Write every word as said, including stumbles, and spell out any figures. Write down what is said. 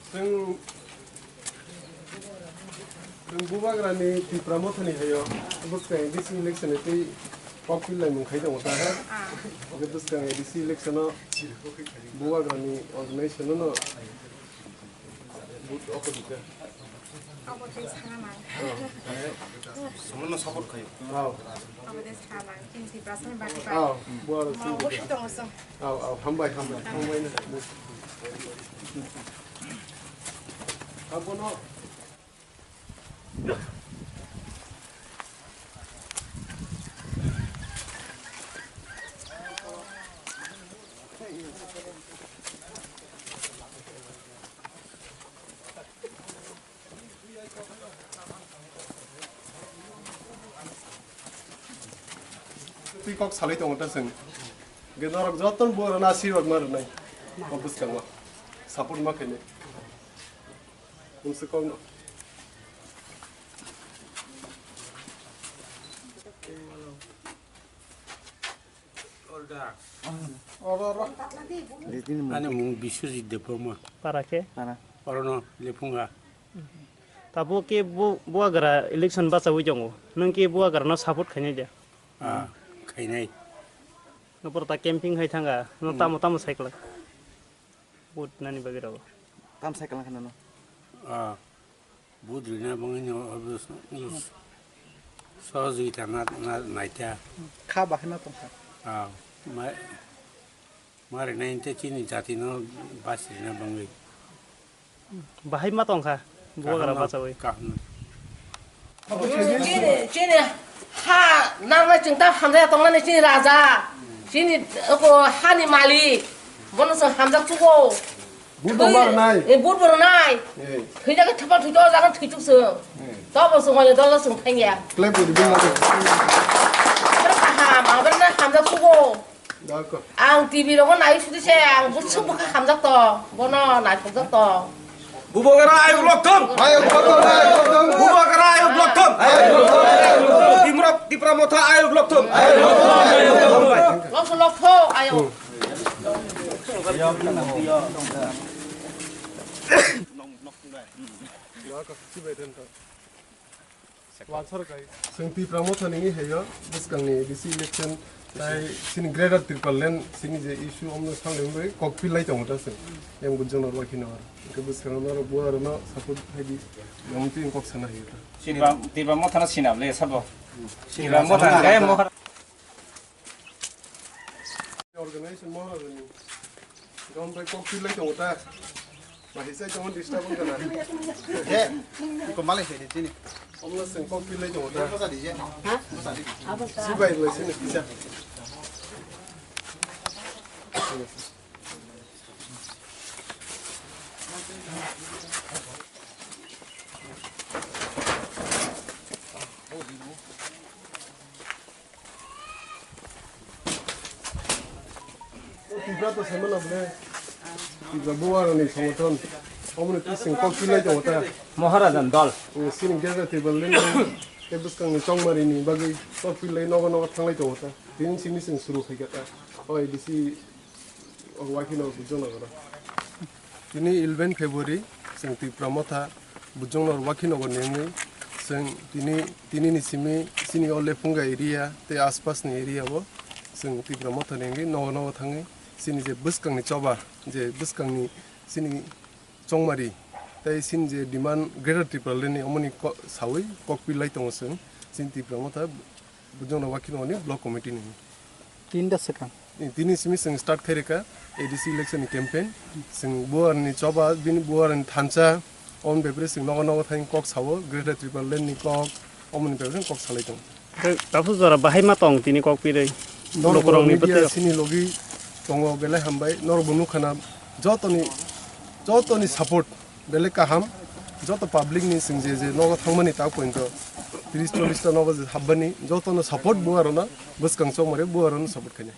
Chwng, chwng Bubagrani Tipra Mothani hayo bwskang A D C election ni twi kok pil laimung khai tongo ta. Oke, bwskang A D C election o Bubagrani organization no vote opposite. Abo tei sana nang. Somono support khayo. Abo tei sana nang. Chini Tiprasani bagwi bai. Mo bo si tongo song. Aw, aw, hambai, hambai, hambai na. Abono. Twi kok salai tongo ta chwng. Ge norok jotono bo rwna asirwad ma rwnai. Kok bwskango. Support ma khainai. Mungsa kok no. Ani mung Biswajit Debbarma. Para khe? Para. Orono Lephunga. Tabuk khe bu-, Bubagra election bachaui tongo. Nwng khe Bubagrano support khainai de? Ah, khainai. Nopor ta camping hai thanga. No tamo tamo cycle. Vote nani bagwi rw. Tam cycle khana no. Ah. Budri na bangwi no, sohojogita na, na, naita. Kha bahai ma tongkha. Ah, ma, ma rinai te chini jati no bas rina bangwi. Bahai ma tongkha, Bubagra bachawi. Kaham. Chini, chini ha narwknai chwng ta hamjak tongnani chini raja. Chini oko hani malik. Bono chwng hamjak chugo. But bo mar nai. Eh, but bo nai. Eh. Thwi jaga thapa thwi to jaga thwi chuk sung. Eh. To bo sung wale dolo sung thangya. Clap with the bin mate. Abra kaham, abra na hamjak sugo. Dako. Ang T V rogo nai sudi se, ang but sung bukha hamjak to. Bono nai hamjak to. Bubagra ayuk lokthum. Ayuk lokthum, ayuk lokthum. Bubagra ayuk lokthum. Ayuk lokthum, ayuk lokthum. Tipra, Tipra Motha ayuk lokthum. Ayuk lokthum, ayuk lokthum. Lokthum, lokthum, ayuk. Hmm. Chwng Tipra Motha nini heyo bwskangni A D C election tai chini Greater Tipraland chini je issue omno sanglaiwi kok pil lai tongo ta chwng. Yang bujang no rwkhi no. Hwnkhe bwskang no rwk buar no support hai di. Yang twi kok sana heyo ta. Tipra, Tipra Motha no sinab le sabo. Tipra Motha hwnkhe Mohar- Organization Maharajani. Gam bai kok pilai tongo ta. Mahi sai tongo disturb wngkha na. He, ko malai sai de chini. Omla seng kok pilai tongo ta. Ko sa di je. Ha? Ko sa di. Sibai lai sini kisa. Tipra to saimano bole. Tipra Bubagrani songothon. Omoni twi seng kok pilai tongo ta. Maharajan dol. Sini Greater Tipraland ni tei bwskangni chongmarini bagwi kok pilai nogo nogo thanglai tongo ta. Tini sini seng suru khaikha ta. O A D C o wakhino bujana gora. Tini eleven February, chwng Tipra Motha Bujongno Wakhinogo nengwi, chwng tini, tini ni simi chini o Lephunga area tei aspas ni area o chwng Tipra Motha nengwi nogo nogo thangwi chini je bwskangni choba, je bwskangni chini chongmari tei chini je demand Greater Tipraland ni omoni ko-, sawi kok pilai tongo chwng chini Tipra Motha Bujongno Wakhinogo ni block committee ni. Tinta swkang. Tini simi chwng start khairikha A D C election ni campaign. Chwng buarni choba, bini buarni thansa, omoni bebre chwng nogo nogo thang kok sao, Greater Tipraland ni kok, omoni bebre kok salai tongo. Tei taphuk jora bahai ma tong tini kok pirwi. Norok lokorokni media bwtwi. Chini logi tongo belai hambai, norok bo nukha na jotoni, jotoni support. Belai kaham, joto public ni chwng je je nogo thangmani tak pointo tris chollis ta nogo je habbani jotono support buarono bwskang chongmari buarono support khainai.